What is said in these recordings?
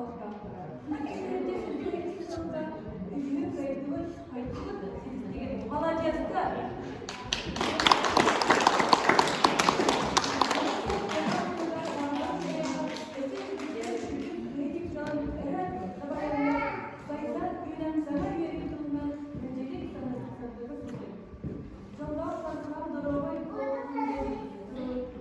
олохтоохторо. 2022 сылга үһү кыайдыбыт, хайдыбыт, ситистигит. Маладьыастар! Дьоллоох-соргулаах доруобай буолуҥ диэн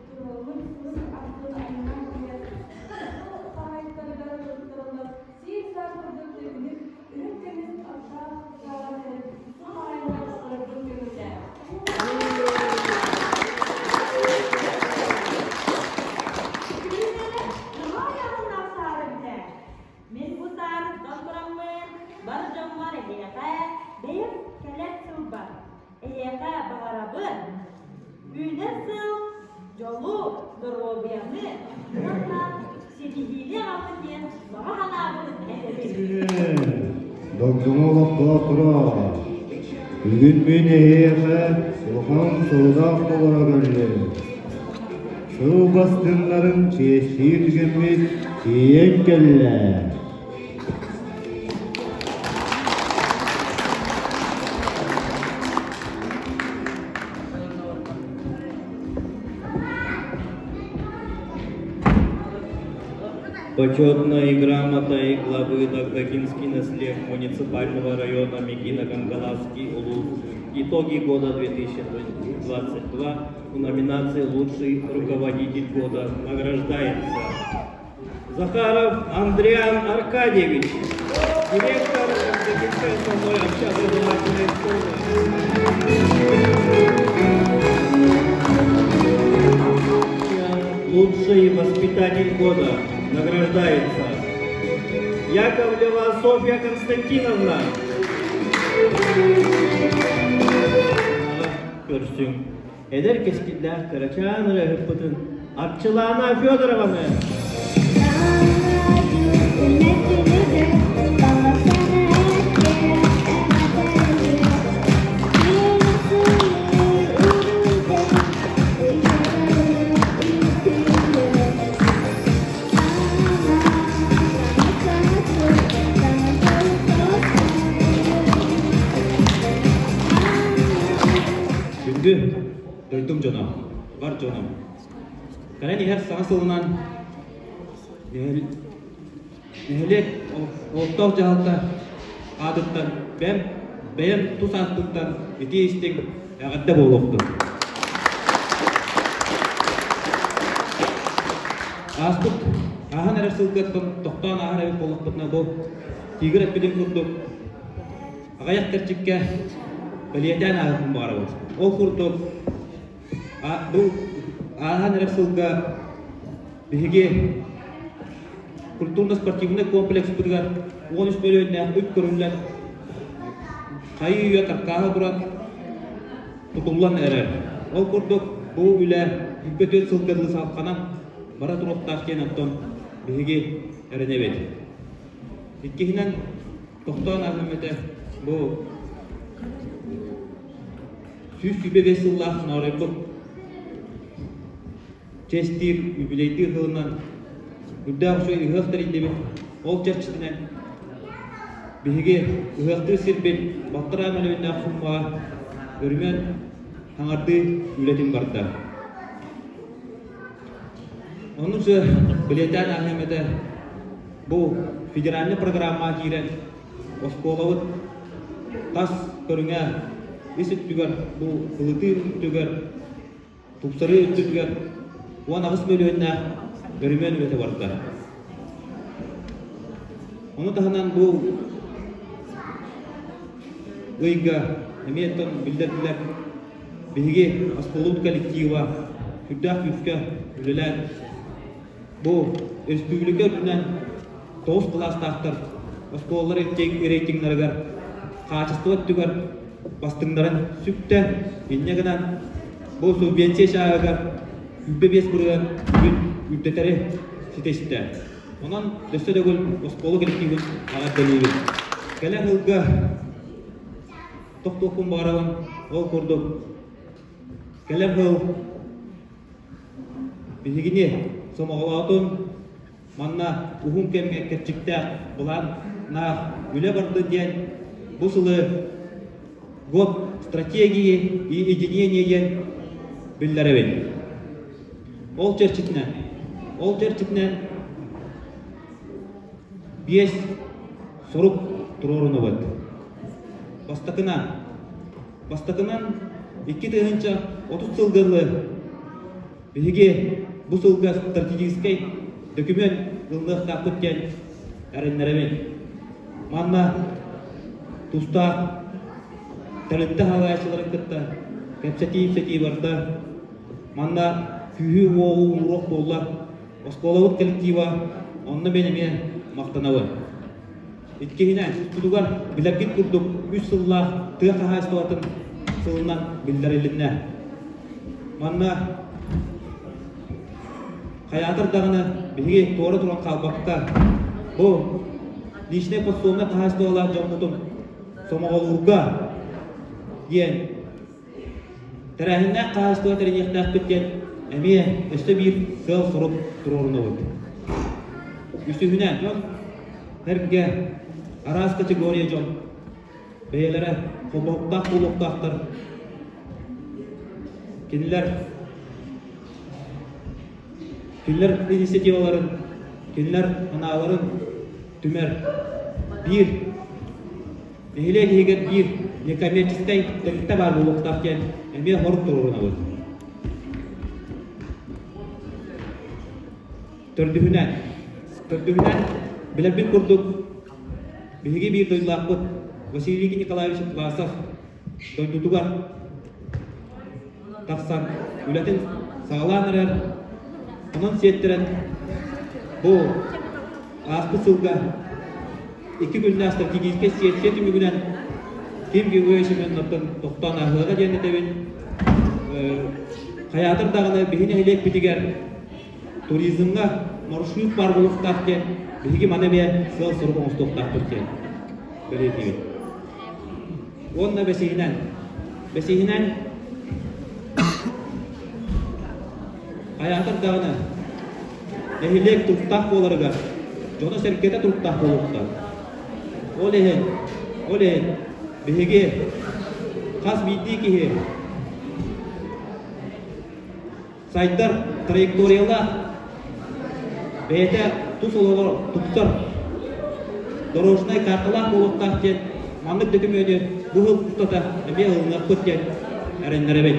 туруоруммут сылын ахсын айаннаан иһэр сыл хаһаайыттарыгар туттарыллар сиир саас курдук төкүнүк, үрүҥ көмүс аттаах сааҕа кэлэн сыл хаһаайыныгар сыларбын көҥүллээ. Күнүнэрэ наһаа айаҕыннаах саара эбит ээ. Мин бу саарыттан тураммын бар дьоммор эһиэхэ бэйэм кэлэр сылбар Эһиэхэ баҕарабын үүнэр сыл дьолу, доруобуйаны уонна ситиһиини аҕаллын диэн баҕа санаабын этэбин. Догдоҥо олохтоохторо, бүгүн мин эһиэхэ улахан сорудах толоро кэллим. Сыл бастыҥнарын чиэстиир түгэммит тиийэн кэллэ. Почетной грамотой главы Дагдагинский наслег муниципального района Мегино-Кангаласский улус Итоги года 2022 в номинации «Лучший руководитель года» награждается Захаров Андриан Аркадьевич, директор Дагдагинской основной общеобразовательной школы. Лучший воспитатель года награждается Яковлева Софья Константиновна. Көрсүҥ. Эдэр кэскиллээх кырачаан ырыаһыппытын Арчылаана Федорованы! Күндү дойдум дьоно, бар дьонум! Кэлэн иһэр саҥа сылынан нэһилиэк олохтоох дьаһалта аатыттан бэйэм бэйэм тус ааппыттан итии-истиҥ эҕэрдэ буолуохтун. Ааспыт ааһан эрэр сылгаттан тохтоон ааһар эбит буоллахпытына бу тигр эппитин курдук аҕыйах кэрчиккэ бэлиэтээн ааһыахпын баҕарабын. Ол курдук бу ааһан эрэр сылга биһиги культурно-спортивнай комплекспытыгар 13 мөлүйүөннээх үп көрүллэн хайыы-үйэ каркааһа туран тутуллан эрэр. Ол курдук бу үлэ 24 сылга дылы салҕанан бара туруохтаах диэн оттон биһиги эрэнэбит. Иккиһинэн тохтоон ааһым этэ бу 125 сыллаах нооройбут чэстиир, үбүлэйдиир сылынан үрдээх үчүгэй ыһыах тэрийдибит. Ол чэрчитинэн биһиги ыһыахтыыр сирбит балтараа мөлүйүөннээх суммаҕа өрүмүөн хаҥардыы үлэтин барда. Ону бэлиэтээн ааһыам этэ, бу федеральнай программаҕа киирэн оскуолабыт тас көрүҥэ ис өттүгэр бу ылытыы өттүгэр тупсарыы өттүгэр 18 мөлүйүөннээх өрөмүөн үлэтэ барда. Ону таһынан бу ыйга эмиэ оттон биллэрдилэр биһиги оскуолабыт коллектива сүрдээх күүскэ үлэлээн бу республика үрдүнэн тоҕус кылаастаахтар оскуолалар рейтингнарыгар хаачыстыба өттүгэр бастыҥнарын сүктэ. Инньэ гынан бу субвенция чааһыгар 25% үбүн үрдэтэри ситистэ. Онон өссө төгүл оскуола коллективын эҕэрдэлиибин. Кэлэр сылга тохтуохпун баҕарабын. Ол курдук кэлэр сыл биһигини сомоҕолоотун. Манна уһун кэмҥэ кэрчиктээх былааннаах үлэ бардын диэн бу сылы год стратегии и единения диэн биллэрэбин. Ол чэрчитинэн, ол чэрчитинэн биэс сорук туруорунабыт. Бастакынан, бастакынан 2030 сылга дылы Биһиги бу сылга стратегическай дөкүмүөн ылыныахтаахпыт диэн эрэннэрэбин. Манна тустаах тэрилтэ салайааччыларын кытта кэпсэтии-ипсэтии барда. Манна күүһү-уоҕу ууруох буолла. Оскуолабыт коллектива онно мин эмиэ махтанабын. Иккиһинэн, устудугар билэргит курдук үс сыллаах тыа хаһаайыстыбатын сылынан биллэрилиннэ. Манна хайаатар даҕаны биһиги туора туран хаалбакка, бу личнэй подсобнай хаһаайыстыбалаах дьоммутун сомоҕолуурга диэн тэрээһиннээх хаһаайыстыба тэриниэхтээхпит диэн эмиэ өссө биир сыал-сорук туруорунабыт. Үсүһүнэн, дьон сэргэ араас категория дьон бэйэлэрэ холбоһуктаах буолуохтаахтар. Кинилэр кинилэр инициативаларын, кинилэр санааларын түмэр биир нэһилиэк иһигэр биир некоммерческай тэрилтэ баар буолуохтаах диэн эмиэ сорук туруорунабыт. Төрдүһүнэн, төрдүһүнэн билэрбит курдук Биһиги биир дойдулаахпыт Василий Николаевич Атласов дойдутугар тахсан үлэтин саҕалаан эрэр. Онон сиэттэрэн бу ааспыт сылга икки күннээх стратегическай сессия түмүгүнэн Ким Григорьевич Семеновтан тохтоон ааһыаҕа диэн этэбин. Хайаатар даҕаны биһи нэһилиэкпитигэр туризмҥа маршрут баар буолуохтаах диэн биһиги маны эмиэ сыал-сорук оҥостуохтаахпыт диэн бэлиэтиибит. Уонна бэсиһинэн, бэсиһинэн хайаатар даҕаны нэһилиэк туруктаах буоларыгар дьоно-сэргэтэ туруктаах буолуохтаах. Ол иһин, ол иһин биһиги хас биирдии киһи сайдар траекториялаах, бэйэтэ тус олоҕор тупсар дорожнай карталаах буолуохтаах диэн маннык дөкүмүөнү бу сыл устата эмиэ ылыныахпыт диэн эрэннэрэбин.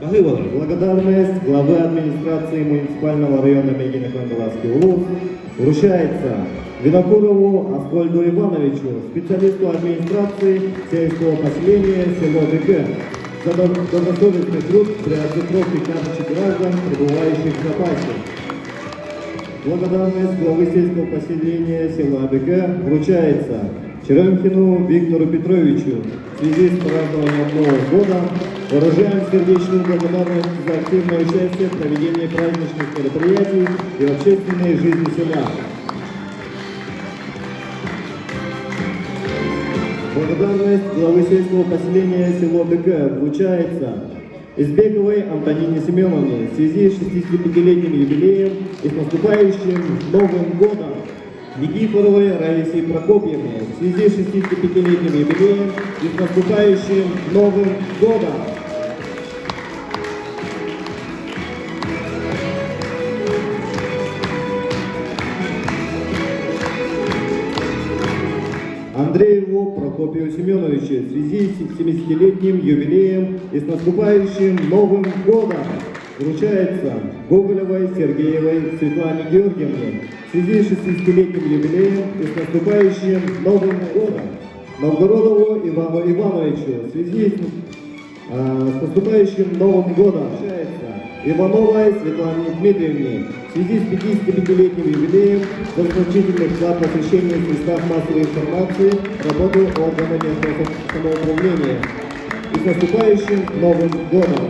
Баһыы буолар. Благодарность главы администрации муниципального района Мегино-Кангаласский улус вручается Винокурову Аскольду Ивановичу, специалисту администрации сельского поселения село Дыке, за добросовестный труд при оцифровке карточек граждан, пребывающих в запасе. Благодарность главы сельского поселения села АБК вручается Черемхину Виктору Петровичу в связи с празднованием Нового года. Выражаем сердечную благодарность за активное участие в проведении праздничных мероприятий и в общественной жизни села. Благодарность главы сельского поселения село ДК вручается Избековой Антонине Семеновне в связи с 65-летним юбилеем и с наступающим Новым годом. Никифоровой Раисе Прокопьевне в связи с 65-летним юбилеем и с наступающим Новым годом! Андрееву Прокопию Семеновичу в связи с 70-летним юбилеем и с наступающим Новым годом! Вручается Гоголевой Сергеевой Светлане Георгиевне в связи с 60-летним юбилеем и с наступающим Новым годом! Новгородову Ивану Ивановичу в связи с наступающим Новым годом! Ивановой Светлане Дмитриевне в связи с 55-летним юбилеем за значительный вклад в освещение в средствах массовой информации работы органа местного самоуправления. И с наступающим Новым годом!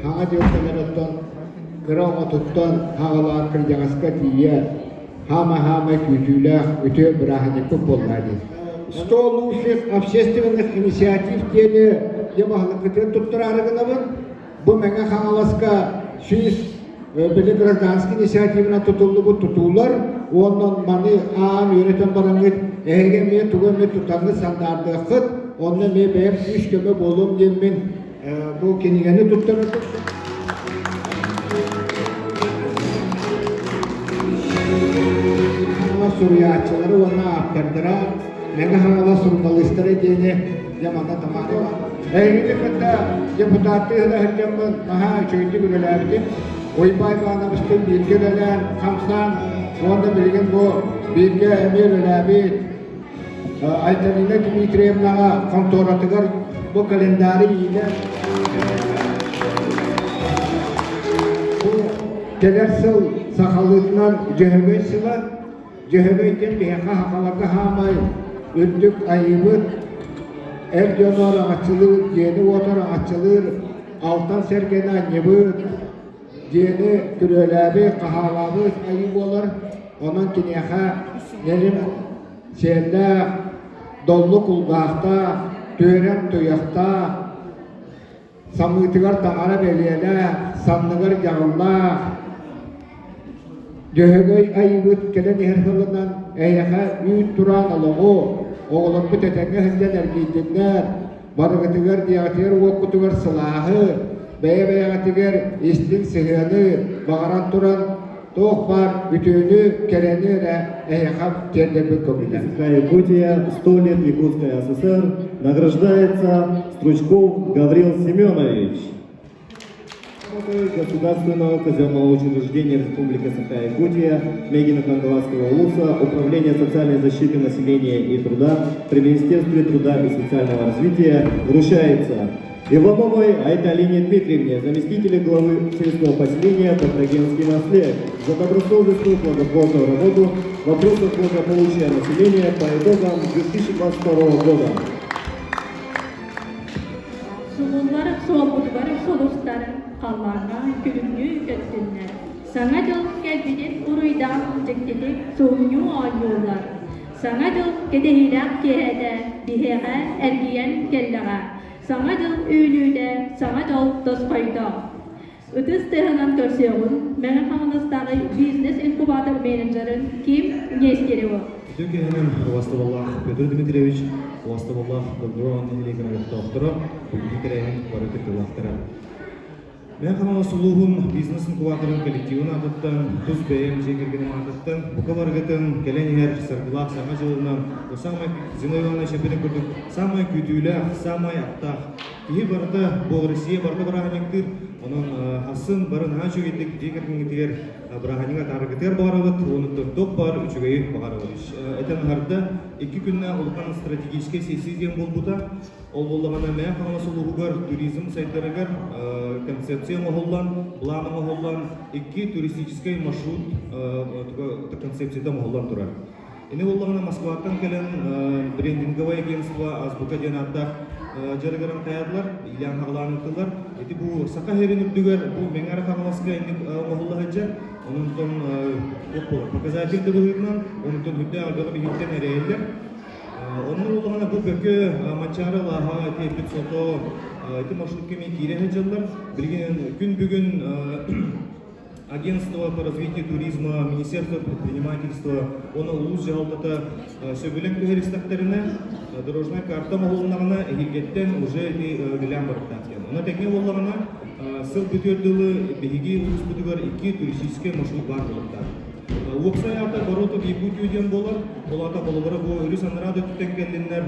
Хаҥа дьылтан кыра оҕотуттан хаҕалаан кырдьаҕаска тиийэ хаама-хаама күүтүүлээх үтүө бырааһынньыкпыт буолла дии. 100 лучших общественных инициатив диэни дьэ баһылыккытыгар туттараары гынабын. Бу Мэҥэ Хаҥаласка 100 били гражданский инициативынан тутуллубут тутуулар уонна маны аан үөрэтэн бараҥҥыт эһиги эмиэ тугу эмэ тутаҥҥыт сандаардыаххыт, онно эмиэ бэйэм күүс-көмө буолуом диэммин бу кинигэни туттарар. Суруйааччылары уонна ааптардара Мэҥэ Хаҥалас суруналыыстара диэни дьэ манна Тамара Эһигини кытта депутаттыы сылдьаммын наһаа үчүгэйдик үлэлээбитим. Уйбай Ивановичтыын бииргэ үлэлээн, хамсаан уонна билигин бу бииргэ эмиэ үлэлээбит Айталина Дмитриевнаҕа хонтуоратыгар бу календари иилэ бу кэлэр сыл сахалыытынан Дьөһөгөй сыла. Дьөһөгөй диэн биһиэхэ сахаларга хаамай үрдүк айыыбыт, эр дьону араҥаччылыыр, дьиэни-уоту араҥаччылыыр алтан сэргэни анньыбыт, дьиэни күрүөлээбит, хаһаалаабыт айыы буолар. Онон киниэхэ нэлим сиэллээх, доллу кулгаахтаах, түөрэм туйахтаах, самыытыгар таҥара бэлиэлээх, санныгар дьаҕыллаах, Дьөһөгөй айыыбыт кэлэн иһэр сылынан эйиэхэ үүт тураан олоҕу, оҕолорбут этэҥҥэ сылдьан эргийдиннэр, барыгытыгар дьиэҕитигэр-уоккутугар сылааһы, бэйэ-бэйэҕитигэр истиҥ сыһыаны баҕаран туран, туох баар үтүөнү, кэрэни эрэ эһиэхэ тиэрдэрбин көҥүлэ. Якутия, 100 лет Якутской ССР награждается Стручков Гаврил Семенович. Государственного казенного учреждения Республики Саха-Якутия, Мегино-Кангаласского улуса, Управление социальной защиты населения и труда при Министерстве труда и социального развития вручается Ивановой Айталине Дмитриевне, заместителю главы сельского поселения Петрогенский наслед, за добросовестную плодотворную работу в вопросах благополучия населения по итогам 2022 года. Сулуллар суолбутугар сулустар халлааҥҥа күлүмнүү көттүннэр. Саҥа дьыл кэлбитин уруйдаан дьиктитик суһумньуу оонньууллар. Саҥа дьыл кэтэһиилээх киэһэтэ биһиэхэ эргийэн кэллэҕэ. Саҥа дьыл үүнүүтэ саҥа дьол тосхойдо. Ытыс тыаһынан көрсүөҕүҥ Мэҥэ Хаҥаластааҕы бизнес-инкубатор менеджерин Ким Нестереву. Үтүө киһинэн убастабыллаах Петр Дмитриевич, убастабыллаах Догдурон нэһилиэгин олохтоохторо, бүгүҥҥү тэрээһин бары кыттыылаахтара. Мэҥэ Хаҥалас улууһун бизнес-инкубаторын коллективын аатыттан, тус бэйэм дьиэ кэргэним аатыттан бука барыгытын кэлэн иһэр саргылаах Саҥа дьылынан, самай Зиновий Иванович эппитин курдук, самай күүтүүлээх, самай аптаах Киһи барыта, бу Россия барыта бырааһынньыктыыр, онон асын бары наһаа үчүгэйдик дьиэ кэргэҥҥитигэр бырааһынньык атааргытыгар баҕарабыт, уонуттан туох баар үчүгэйи баҕарабыт. Этэн аһарда, икки күннээх улахан стратегическай сессия диэн буолбута. Ол буоллаҕына Мэҥэ Хаҥалас улууһугар туризм сайдарыгар концепция оҥоһуллан, былаан оҥоһуллан, икки туристическай маршрут концепцията оҥоһуллан турар. Ини буоллаҕына Москваттан кэлэн брендинговое агентство Азбука диэн ааттаах дьарыгыран хайаатылар, Ильян хаҕылаан ыыттылар. Ити бу Саха сирин үрдүгэр бу Мэҥэ эрэ Хаҥаласка инник оҥоһулла сылдьар. Онон туох буолар, показатель да быһыытынан, онтон үрдээх элбэҕи биһиттэн эрэйэллэр. Онно буоллаҕына бу Бөкө, Манчаары алааһа, ити эппит сото, ити маршрутка эмиэ киирэ сылдьаллар. Билигин күн бүгүн Агентство по развитию туризма, Министерство предпринимательства уонна улуус дьаһалтата сөбүлэҥ түһэристэхтэринэ, дорожная карта оҥоһулуннаҕына, эһиилгэттэн уже ити үлэлээн барыахтаах диэн. Онно тэҥҥэ буоллаҕына, сыл бүтүөр дылы биһиги улууспутугар икки туристическай маршрут баар буолуохтаах. Уопсай аата Ворота в Якутию диэн буолар. Ол аата холобура бу өрүс анараа да өттүттэн кэллиннэр,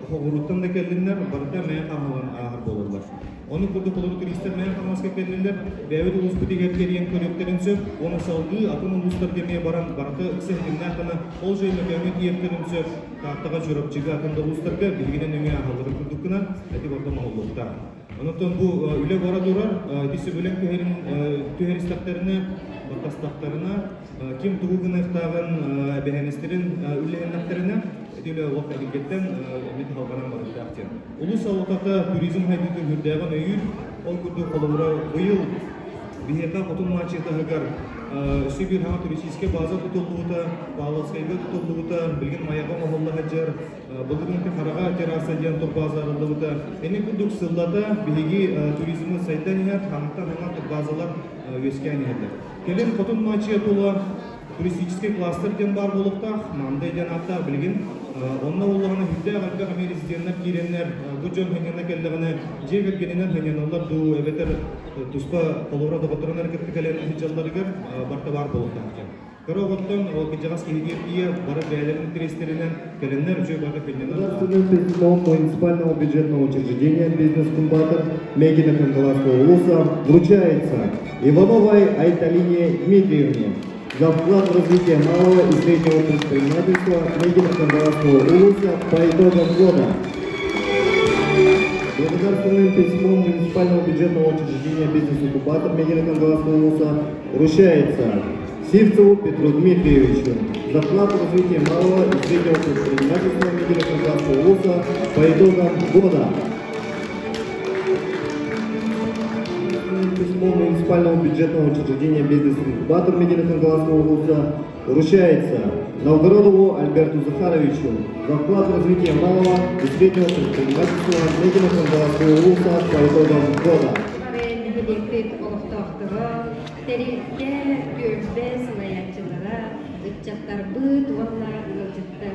хоҕуруттан да кэллиннэр, барыта Мэҥэ Хаҥалан ааһар буолаллар. Ону курдук олору туристар Мэҥэ Хаҥаласка кэллилэр, бэйэбит улууспут иһигэр кэрийэн көрүөхтэрин сөп, уонна салгыы атын улуустарга эмиэ баран барыта ыкса ситимнээх гына ол дьэ Өймөкөөҥҥө тиийиэхтэрин сөп, Тааттаҕа, Чурапчыга, атын да улуустарга биһигинэн өҥө ааһалларын курдук гынан эти барыта оҥоһуллуохтаах. Онон бу үлэ бара турар, ити сөбүлэҥ түһэрин түһэристэхтэринэ, баттастахтарына, ким тугу гыныахтааҕын эбэһээнэстэрин үллэһиннэхтэринэ, ити үлэ олох эһилгэттэн эмиэ таһалҕанан барыахтаах диэн. Улуус салалтата туризм сайдыытын сүрдээҕин өйүүр. Ол курдук, холобура, быйыл биһиэхэ Хотун Мааччы таһыгар Өссө биир саҥа туристическай база тутуллубута, Павловскайга тутуллубута, билигин Майаҕа оҥоһулла сылдьар. Былырыыҥҥы Хараҕа терраса диэн турбаза арыллыбыта. Ини курдук сыллата биһиги туризмы сайдан иһэр, хаҥтан хаҥа турбазалар үөскээн иһэллэр. Кэлин Хотун Мачия тула туристическай кластер диэн баар буолуохтаах, Мандай диэн ааттаах билигин. Онно буоллаҕына сүрдээх элбэх эмиэ резиденнэр киирэннэр, бу дьон сынньана кэллэҕинэ дьиэ кэргэнинэн сынньаналлар дуу, эбэтэр туспа холобура доҕотторун эрэ кытта кэлэн сылдьалларыгар барыта баар буолуохтаах диэн. Кыра оҕоттон ол кырдьаҕас киһитигэр тиийэ бары бэйэлэрин интэриэстэринэн кэлэннэр үчүгэй барыта сынньанар. Государственным письмом муниципального бюджетного учреждения «Бизнес-инкубатор» Мегино-Кангаласского улуса вручается Ивановой Айталине Дмитриевне за вклад в развитие малого и среднего предпринимательства Мегино-Кангаласского улуса по итогам года. Благодарственным письмом муниципального бюджетного учреждения «Бизнес-инкубатор» Мегино-Кангаласского улуса вручается Сивцеву Петру Дмитриевичу за вклад в развитие малого и среднего предпринимательства Мегино-Кангаласского улуса по итогам года. Письмо муниципального бюджетного учреждения «Бизнес-инкубатор» Мегино-Кангаласского улуса вручается Новгородову Альберту Захаровичу за вклад в развитие малого и среднего предпринимательства Мегино-Кангаласского улуса по итогам года. Нэһилиэкпит олохтоохторо, тэрилтэ, түөлбэ салайааччылара, ыччаттарбыт уонна ыалдьыттар.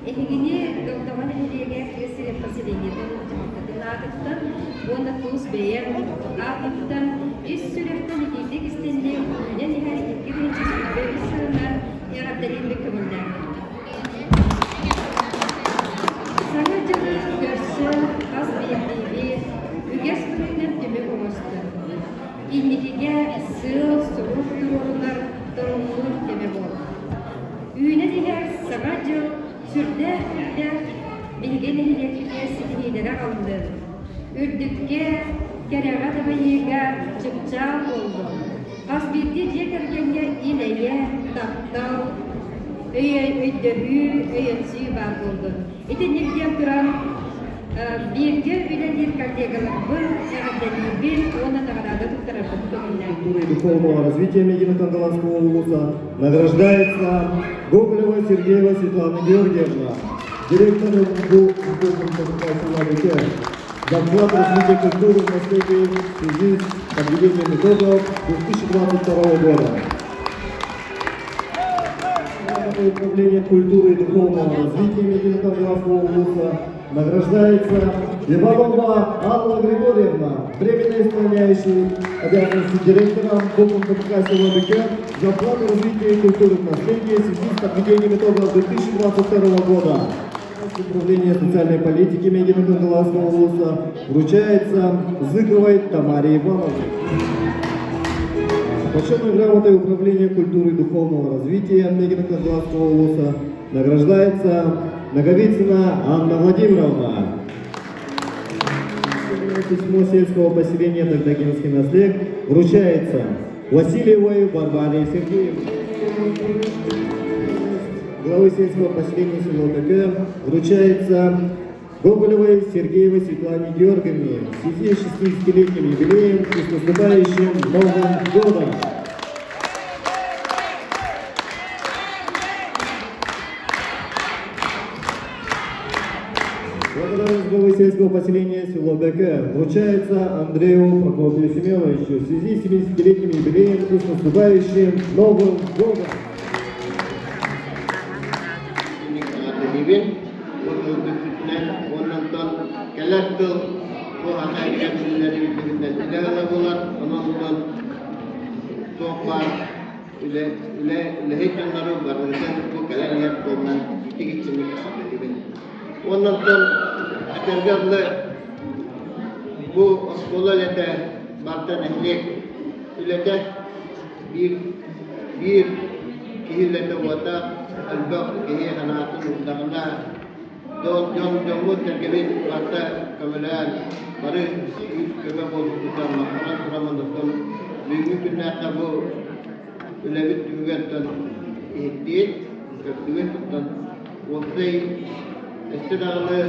Эһигини Догдоҥо нэһилиэгэ тыа сирин поселениетын дьаһалтатын аатыттан уонна тус бэйэм аатыттан ис сүрэхтэн итиитик истинник үүнэн иһэр 2023 сылынан эҕэрдэлиирбит көҥүллээх. Саҥа дьылы көрсө хас биирдиибит үгэс быһыытынан түмүк оҥостор. Инникигэ сыал-сорук туруорунар торумнуур кэмэ буолар. Үүнэн иһэр Саҥа дьыл сүрдээх күүстээх биһиги нэһилиэкпитигэр ситиһиилэри аҕаллын. Үрдүккэ, кэрэҕэ дабайыыга чыпчаал буоллун. Хас биирдии дьиэ кэргэҥҥэ ил-эйэ, таптал, өйдөһүү, өйөнсүү баар буоллун. Итинник диэн туран, бииргэ үлэлиир коллегаларбын эҕэрдэлиибин уонна наҕараада туттарарбын көҥүллээн. Культуры и духовного развития Мегино-Кангаласского улуса награждается Гоголева Сергеева Светлана Георгиевна, директор МГУ за вклад в развитие культуры в наследии в связи с подведением итогов 2022 года. Управление культуры и духовного развития Мегино-Кангаласского улуса награждается Иванова Алла Григорьевна, временно исполняющий обязанности директора ГУП села Бөкө за вклад в развитие культуры в наследии в связи с подведением итогов 2022 года. Управление социальной политики Мегино-Кангаласского улуса вручается Зыковой Тамаре Ивановне. Почетной грамотой Управления культуры и духовного развития Мегино-Кангаласского улуса награждается Наговицына Анна Владимировна. Письмо сельского поселения Дагдагинский наслег вручается Васильевой Варваре Сергеевне. Главы сельского поселения село Бөкө вручается Гоголевой Сергеевой Светлане Георгиевне в связи с 60-летним юбилеем и с наступающим Новым годом! Благодарность главы сельского поселения село Бөкө вручается Андрею Прокопию Семеновичу в связи с 70-летним юбилеем и с наступающим Новым годом! Эҕэрдэлиибин уонна уоннантан кэлэр тыл бу ата кэпсэллэри билбитинэн үлэ ыла буолар онон туох баар үлэ үлэ үлэһит дьоннору барыларын бу кэлэн иһэр туомнан итигиччиник эҕэрдэлиибин уоннантан этэргэ дылы бу оскуола үлэтэ барыта нэһилиэк үлэтэ биир биир киһи үлэтэ уота элбэх киһи санаатын уурдаҕына дьон дьоммут сэргэбит барыта көмөлөөн бары күүс-көмө буолбутуттан махтанан тураммын оттон бүгүҥҥү күннээххэ бу үлэбит түмүгэр оттон иһиттиит көрдүгүт оттон уопсай өссө даҕаны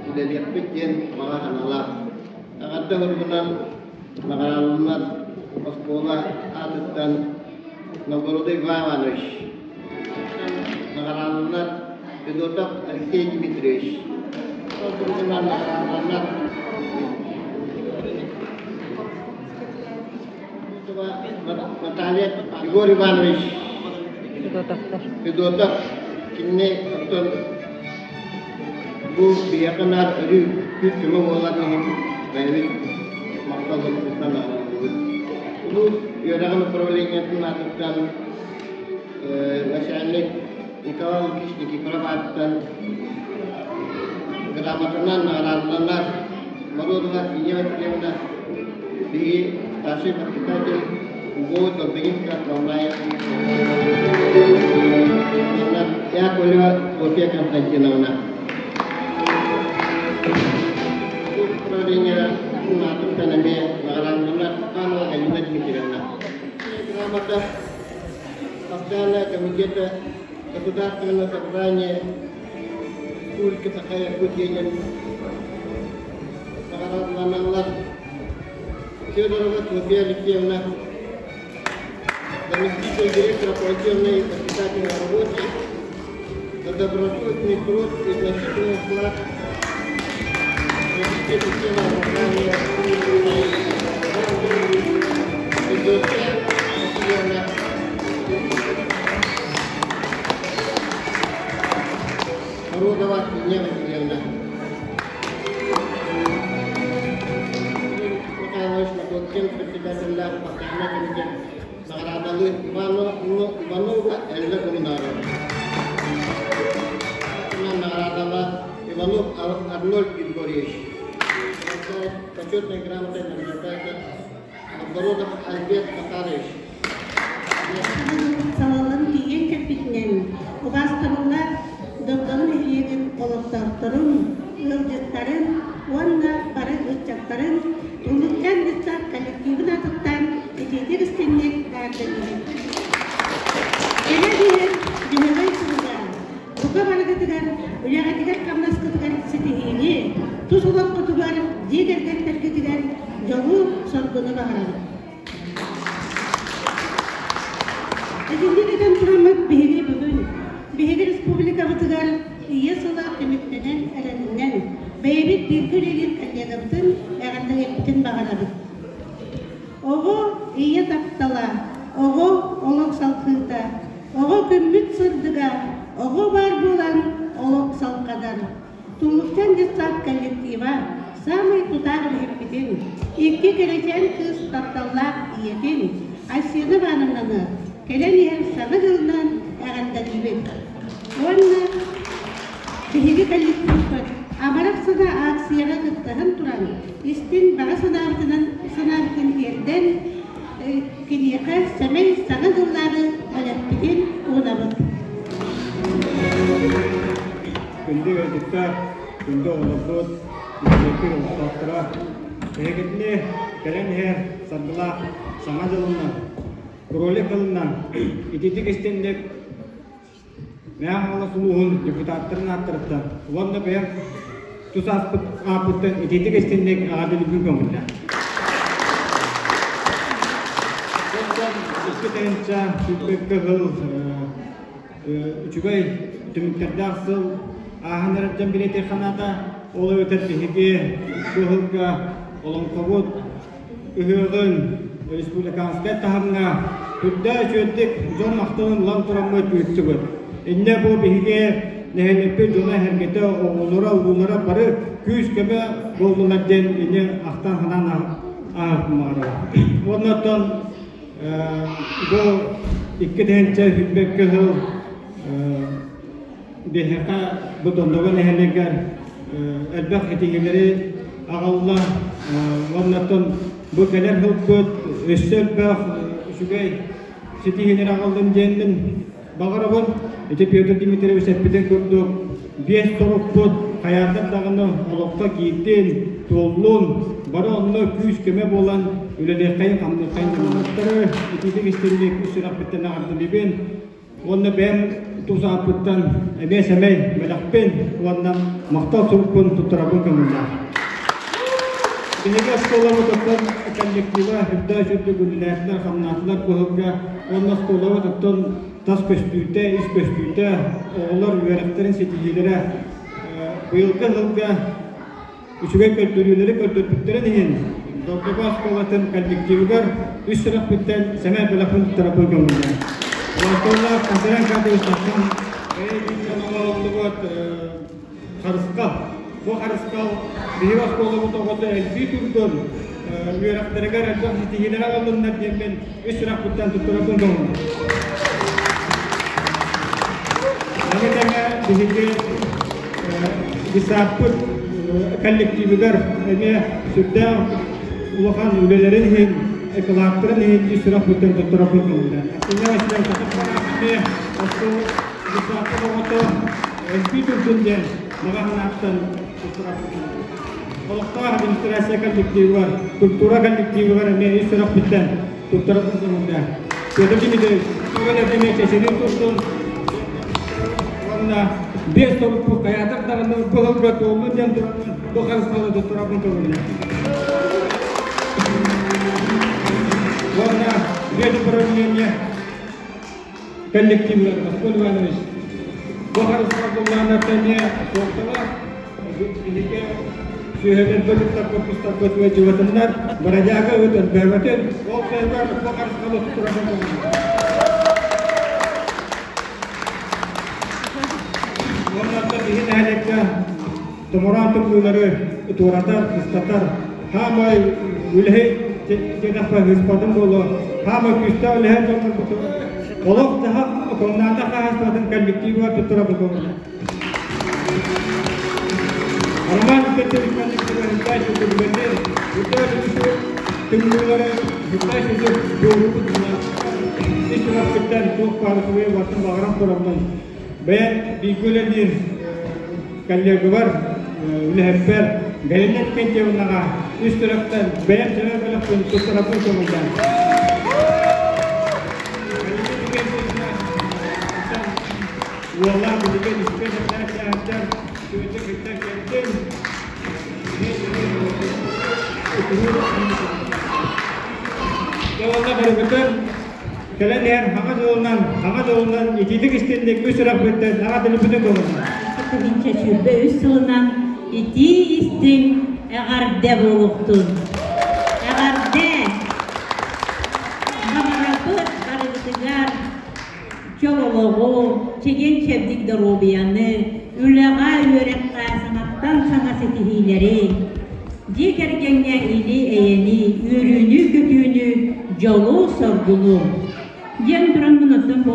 үлэлиэхпит диэн баҕа санаалаах эҕэрдэ суругунан наҕараадаланар оскуола аатыттан. Новгородов Иван Иванович. Наҕараадаланар Федотов Алексей Дмитриевич. Наҕараадаланар Наталья Егор Иванович Федотовтар. Федотов кинини оттон бу биһиэхэ наар өрүү күүс-көмө буолар иһин бэйэбит махталлыбытыттан аҕаллыбыт. Улуус үөрэҕин управлениетын аатыттан начальник Николай Лукич Никифоров аатыттан грамотанан наҕараадаланар Морозова Синя Васильевна биһиги старший воспитатель УГО Долбининка Основная Яковлева Софья Константиновна. Управление аатыттан эмиэ наҕараадаланар Степанова Галина Дмитриевна. Грамота Постоянного комитета Государственного собрания Республики Саха-Якутия наҕараадаланаллар Федорова Софья Алексеевна, заместитель директора по учебной и воспитательной работе, за добросовестный труд и значительный вклад в развитие системы образования Федосия Васильевна Морозова Елена Васильевна. Михайлович Находкин, председателлээх постояннай комитет наҕараадалыы Иванова Элла Коммунарова. Наҕараадала Иванов Арнольд Григорьевич. Почетной грамотой награждается Новгородов Альберт Макарович. Салаллан тиийэн кэлбитинэн, убаастабыллаах Догдоҥо нэһилиэгин олохтоохторун, ыалдьыттарын уонна бары ыччаттарын Туллукчаан детсад коллективын аатыттан итиитик истиҥник эҕэрдэлиибит. Кэлэ биһир Дьөһөгөй сылыгар бука барыгытыгар үлэҕитигэр-хамнаскытыгар ситиһиини, тус олоххутугар, дьиэ кэргэттэргитигэр дьолу-соргуну баҕарабыт. Итинник этэн тураммыт биһиги бүгүн биһиги республикабытыгар Ийэ сыла түмүктэнэн эрэринэн бэйэбит бииргэ үлэлиир коллегабытын эҕэрдэлиэхпитин баҕарабыт. Оҕо ийэ таптала, оҕо олох салҕыыта, оҕо күммүт сырдыга, оҕо баар буолан олох салҕанар. Туллукчан детсад коллектива саамай тутаах үлэһиппитин, икки кэрэчээн кыыс тапталлаах ийэтин Айсена Ивановнаны кэлэн иһэр Саҥа дьылынан эҕэрдэлиибит. Уонна биһиги коллективпыт Амарах сана акцияҕа кыттыһан туран, истиҥ баҕа санаабытынан санаабытын тиэрдэн, киниэхэ сэмэй Саҥа дьыллааҕы бэлэхпитин уунабыт. Күндү ыалдьыттар, күндү оҕолорбут, нэһилиэкпит олохтоохторо, эһигитини кэлэн иһэр саргылаах Саҥа дьылынан, кролик ылынан, ититик истинник Мэҥэ Хаҥалас улууһун депутаттарын ааттарыттан уонна бэйэм тус ааспыт ааппыттан ититик истинник эҕэрдэлиирбин көҥүллээх. 2021 сыл үчүгэй түмүктэрдээх сыл ааһан эрэр дьон билиэтин ханаата. Ол эбэтэр биһиги бу сылга олоҥхобут ыһыаҕын республиканскай таһымҥа үрдээ үчүгэйдик дьон махталын ылан тураммыт ыыттыбыт. Иннэ бу биһиги нэһилиэкпит дьоно-сэргэтэ, оҕолоро, уруулара бары күүс-көмө буоллулар диэн ини ахтан-санаан ааһыммаҕарабыт. Уонна оттон Бу 2021 сыл биһиэхэ бу Дондоҕо нэһилиэгэр элбэх ситиһиилэри аҕалла уонна оттон бу кэлэр сылбыт өссө элбэх үчүгэй ситиһиилэри аҕаллын диэммин Баҕарабын, ити Петр Дмитриевич эппитин курдук, биэс сорукпут хайаатар даҕаны олоххо киирдин, туоллун, бары онно күүс-көмө буолан үлэлиэххэйин-хамныаххайын дьоннордору итиитик истинник үс сүрэхпиттэн эҕэрдэлиибин уонна бэйэм тус ааппыттан эмиэ сэмэй бэлэхпин уонна махтал сурукпун туттарабын көҥүллээх. Биһиги оскуолабыт оттон коллектива үрдээх үрдүк үлэлээтилэр, хамнаатылар быһылга. Уонна оскуолабыт оттон тас көстүүтэ, ис көстүүтэ, оҕолор үөрэхтэрин ситиһиилэрэ быйылгы сылга үчүгэй көрдөрүүлэри көрдөрбүттэрин иһин Дордоко оскуолатын коллективыгар үс сүрэхпиттэн сэмэй бэлэхпин туттарабын көҥүллээн. Олохтоох Константин Аркадьевич тахсан бэйэ оҥоһуллубут харысхал. Бу харысхал биһиги оскуолабыт оҕото элбии турдун, үөрэхтэригэр элбэх ситиһиилэри аҕаллыннар диэммин үс сүрэхпиттэн туттарабын көҥүллээн. Маны тэҥэ биһиги Исаакпыт коллективыгар эмиэ сүрдээх улахан үлэлэрин иһин, экылааттарын иһин ис сүрэхпиттэн туттарабын көҥүллээн. Аттыҥҥа Василий эмиэ Исаакпыт оҕото элбии турдун диэн баҕа санааттан туттарабын. Олохтоох администрация коллективыгар, культура коллективыгар эмиэ ис сүрэхпиттэн туттарабын көҥүллээн. Петр Дмитриевич, эмиэ чэчирии турдун уонна биэс тобукпут хайаатар даҕаны бу сылга туоллун диэн тураммын бу харысхалы туттарабын көҥүллээн. Уонна управление коллективлар Москва Иванович бу харысхал буллааннартан эмиэ суолталаах биһиги сүөһүлэргэ туттарбыт кустарбыт ыалдьыбатыннар бродяга ыт өлбөөбөтүн ол сайыгар бу харысхалы туттарабын көҥүллээн. Уонна биһи нэһилиэккэ томороон тымныылары туоратар, кыстатар, хаамай үлэһит диэтэххэ ыыспатым буолуо, хаамай күүстээх үлэһит дьоннорбут олох-дьаһах коммуналга хаһаайыстыбатын коллективыгар туттарабыт буолуо. Роман Петрович коллективы Николай Үтүгүлэтин, Үтүө тымныылары Николай Сүдүр буолуубут ис сүрэхпиттэн туох баар үчүгэй барытын баҕаран тураммын бэйэм бииргэ үлэлиир коллегабар, үлэһиппэр Галина Викентьевнаҕа ис сүрэхтэн бэйэм сэмэй бэлэхпин туттарабын көҥүллээн. Галина Викентьевна уола билигин испиэн этээччээччэр сүөтэ кытта кэлтин Дьэ барыбытын кэлэн иһэр хаҥа дьолунан, хаҥа дьолунан итиитик истинник үс сүрэхпиттэн аҕа дэлиппитин көҕүлүн. 2023 сылынан итии истиҥ эҕэрдэ буолуохтун. Эҕэрдэ! Баҕарабыт барыбытыгар чөл олоҕу, чэгиэн-чэбдик доруобуйаны, үлэҕэ, үөрэххэ саҥаттан саҥа ситиһиилэри, дьиэ кэргэҥҥэ или-эйэни, үөрүүнү-көтүүнү, дьолу-соргуну. Диэн тураммын оттон бу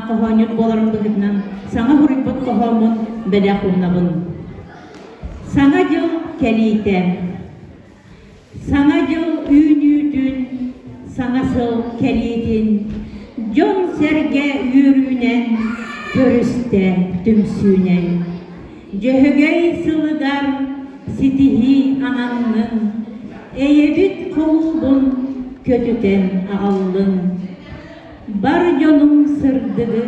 хоһоонньут буоларым быһыытынан саҥа суруйбут хоһооммун бэлэх уунабын. Саҥа дьыл кэлиитэ. Саҥа дьыл үүнүүтүн, саҥа сыл кэлиитин дьон-сэргэ үөрүүнэн көрүстэ түмсүүнэн. Дьөһөгөй сылыгар ситиһии ананнын, эйэбит холуубун көтүтэн аҕаллын. Бар дьонум сырдыгы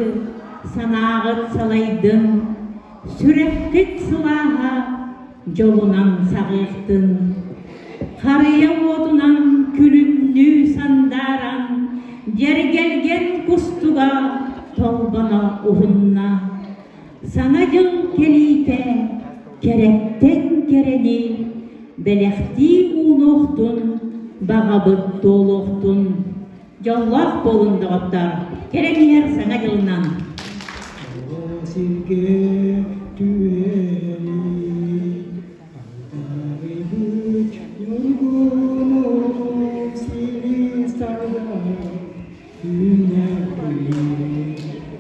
санааҕыт салайдын, сүрэххит сылааһа дьолунан саҕыахтын. Харыйа уотунан күлүмнүү сандааран, дьэргэлгэн кустуга толбоно уһунна. Саҥа дьыл кэлиитэ кэрэттэн кэрэни бэлэхтии уунуохтун, баҕабыт туолуохтун. Дьоллоох буолун, доҕоттоор! Кэлэн иһэр Саҥа дьылынан! Сиргэ түһэрин Алтарыбыт ньургунум силис тардар Үүнэр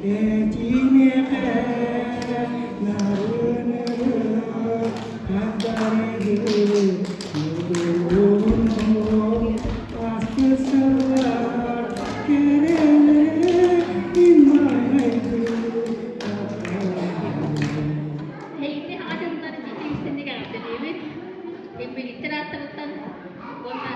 этимиэхэ нарынырык Алтарыбыт ньургунум Аспыт сыллар кэрэлэрэ иммайгы Эһигини аҕа дьоннор итии истинник эҕэрдэлиибит. Инбэлииттэр ааттарыттан уонна